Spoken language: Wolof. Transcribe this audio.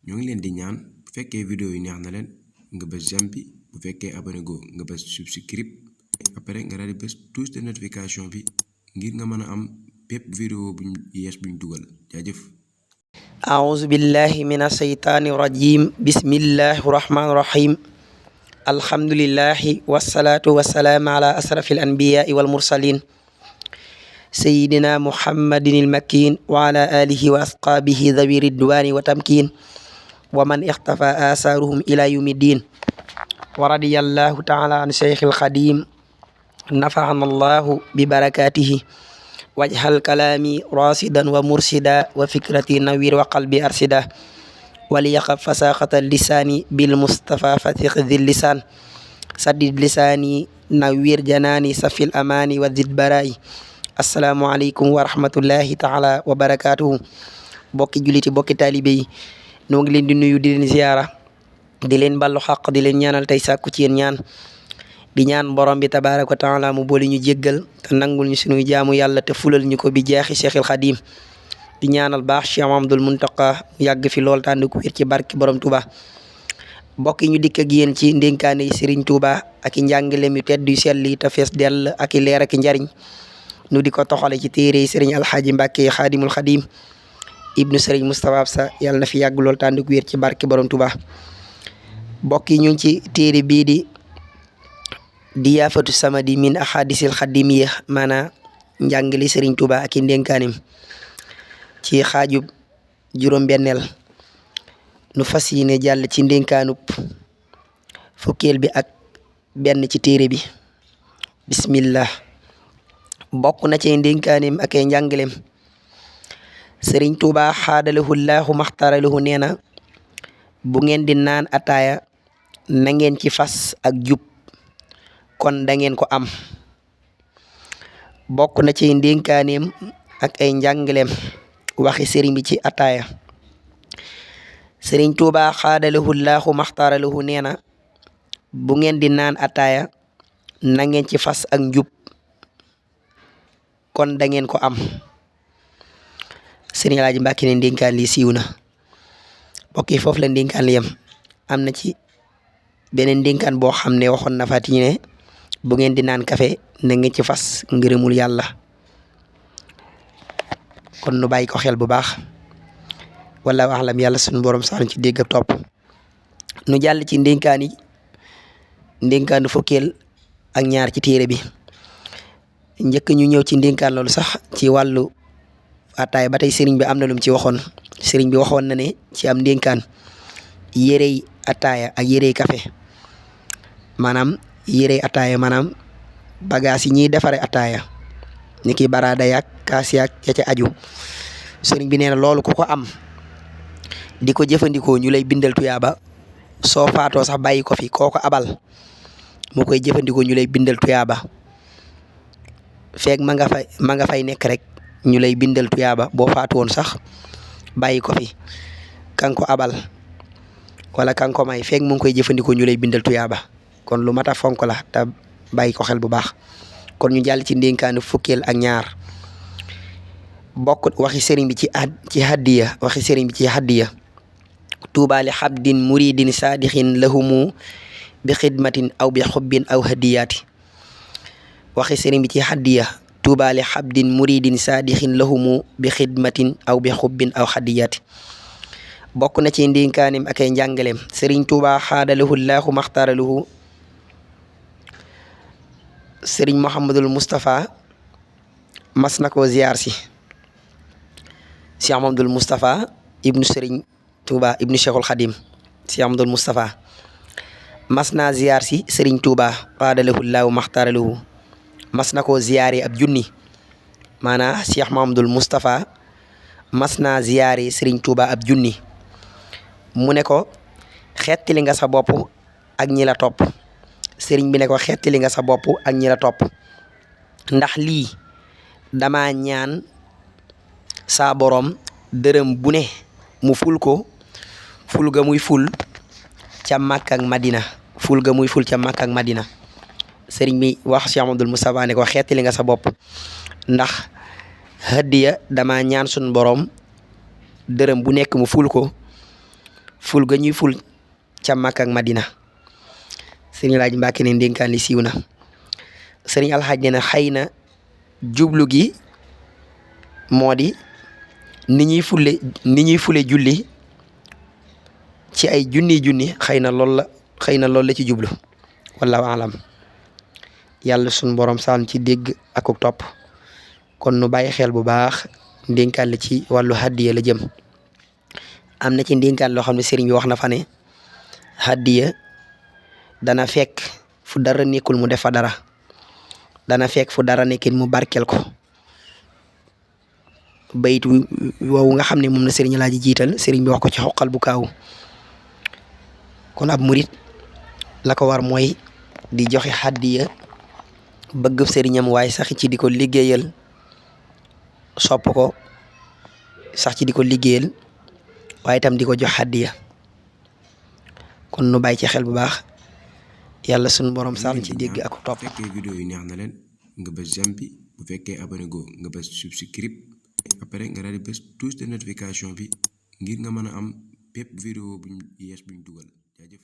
ñoo ngi leen di ñaan bu fekkee vidéo yi neex na leen nga bës j'aime bi bu fekkee abonné go nga bës subscribe après nga daal di bës touche de notification bi ngir nga mën a am bépp vidéo buñ yees buñ dugal jaajëf. أعوذ بالله من الشيطان الرجيم بسم الله الرحمن الرحيم الحمد لله والصلاة والسلام على أشرف الأنبياء والمرسلين سيدنا محمد المكين وعلى آله وأصحابه ذوي الرضوان وتمكين ومن اختفى آثارهم إلى يوم الدين ورضي الله تعالى عن شيخ الخديم نفعنا الله ببركاته واجعل كلامي راشدا ومرشدا وفكرتي نوير وقلبي أرشدا وليقف فساخة اللسان بالمصطفى فتح ذي اللسان سدد لساني نوير جناني سفي الأمان وزد برائي السلام عليكم ورحمة الله تعالى وبركاته bokki juliti bokki taalibe yi noo ngi leen di nuyu di leen ziyaara di leen ballu xaq di leen ñaanal tey sàkku ci yéen ñaan di ñaan borom bi tabaaraka wa taala mu boole ñu jéggal te nangul ñu sunuy jaamu yàlla te fulal ñu ko bi jeexi Cheikhul Khadim di ñaanal baax Cheikh Mamadul Muntaqa mu yàgg fi lool tànn ku wér ci barki borom Touba mbokk yi ñu dikk ak yéen ci ndénkaane yi Serigne Touba ak i njàngaleem yu tedd yu sell yi te fees dell ak i leer ak i njariñ nu di ko toxale ci téere yi Serigne Alxaaji Mbàkke Xaadimul Xadim ibnu Serigne Moustapha Absa yàlla na fi yàgg lool tànn ku wér ci barki borom Touba mbokk yi ñu ngi ci téere bii di Diyaafatu Samadi min ahadisil xadimiya maanaam njàngale Serigne Touba ak i ndénkaanim ci xaajub juróom-benneel nu fas yéene jàll ci ndénkaanub fukkeel bi ak benn ci téere bi bismillah bokk na ci ndénkaanim ak ay njàngaleem Serigne Touba xaadalahu llaahu maxtaralahu nee na bu ngeen di naan ataaya na ngeen ci fas ak jub kon da ngeen ko am bokk na ci ndénkaaneem ak ay njàngaleem waxi sëriñ bi ci ataaya Sëriñ Tuuba xaadalahu llaahu maxtaaralahu nee na bu ngeen di naan ataaya na ngeen ci fas ak njub kon da ngeen ko am Sëriñ Alaaji Mbàkke ne ndénkaan li siiw na mbokk yi foofu la ndénkaan li yem am na ci beneen ndénkaan boo xam ne waxoon na fàttali ne bu ngeen di naan kafe na ngeen ci fas ngërëmul yàlla kon nu bàyyi ko xel bu baax wala axlam yàlla suñu borom sax ci dégg ak topp nu jàll ci ndénkaanu fukkeel ak ñaar ci téere bi njëkk ñu ñëw ci ndénkaan loolu sax ci wàllu ataay ba tey sëriñ bi am na lum ci waxoon sëriñ bi waxoon na ne ci am ndénkaan yérey ataaya ak yérey kafe maanaam yérey ataaya maanaam bagaas yi ñuy defare ataaya ni ki baraada yaak kaas yaak ya ca aju sëriñ bi nee na loolu ku ko am di ko jëfandikoo ñu lay bindal tuyaaba soo faatoo sax bàyyi ko fi koo ko abal mu koy jëfandikoo ñu lay bindal tuyaaba feeg ma nga fay nekk rek ñu lay bindal tuyaaba boo faatu woon sax bàyyi ko fi kan ko abal wala kan ko may feeg mu ngi koy jëfandikoo ñu lay bindal tuyaaba kon lu mat a fonk la te bàyyi ko xel bu baax kon ñu jàll ci ndénkaanu fukkeel ak ñaar bokk waxi sëriñ bi ci haddiya waxi sëriñ bi ci haddiya tuuba li xabdin muridin saadixin lahumu bi xidmatin aw bi xubbin aw hadiyaati waxi sëriñ bi ci haddiya tuuba li xabdin muridin saadixin lahumu bi xidmatin aw bi xubbin aw hadiyaati bokk na ci ndénkaanim ak ay njàngaleem sëriñ tuuba xaadalahu llaahu maxtaaralahu sëriñ Mouhamadul Moustapha mas na ko ziar si Cheikh Mamadul Moustapha ibnu sëriñ Touba ibnu Cheikhul Khadim Cheikh Mamadul Moustapha mas naa ziar si sëriñ Touba xaadalahu llaahu maxtaaralahu mas na koo ziare ab junni maanaa Cheikh Mamadul Moustapha mas naa ziare sëriñ Touba ab junni mu ne ko xettali nga sa bopp ak ñi la topp sëriñ bi ne ko xettali nga sa bopp ak ñi la topp ndax lii dama ñaan saa borom dërëm bu ne mu ful ko ful ga muy ful ca Makka ak Madina ful ga muy ful ca Makka ak Madina sëriñ bi wax Cheikh Amadou Moustapha ne ko xettali nga sa bopp ndax hadiya dama ñaan sun borom dërëm bu nekk mu ful ko ful ga ñuy ful ca Makka ak Madina. sëriñ Alaaji Mbàkke ne ndénkaan li siiw na. sëriñ Alxaaj ne na xëy na jublu gi moo di ni ñuy fule julli ci ay junni xëy na lool la ci jublu. wallaahu alam. yàlla sunu borom saan ci dégg ak topp kon nu bàyyi xel bu baax ndénkaan la ci wàllu hadiya la jëm. am na ci ndénkaan loo xam ne sëriñ bi wax na fa ne hadiya dana fekk fu dara nekkul mu def fa dara, dana fekk fu dara nekkin mu barkel ko. bayit woowu nga xam ne moom na sëriñ Alaaji jiital sëriñ bi wax ko ci xoqal bu kaaw. kon ab murit la ko war mooy di joxe hadiya bëgg sëriñam waaye sax ci di ko liggéeyal, sopp ko sax ci di ko liggéeyal waaye itam di ko jox hadiya. kon nu bàyyi ci xel bu baax yàlla sunu borom saam ci dégg ak topp. bu fekkee vidéo yi neex na leen nga bës j'aime bi, bu fekkee abonné go nga bës subscribe après nga daal di bës touche de notification bi ngir nga mën a am bépp vidéo buñ yees buñ dugal. jaajëf.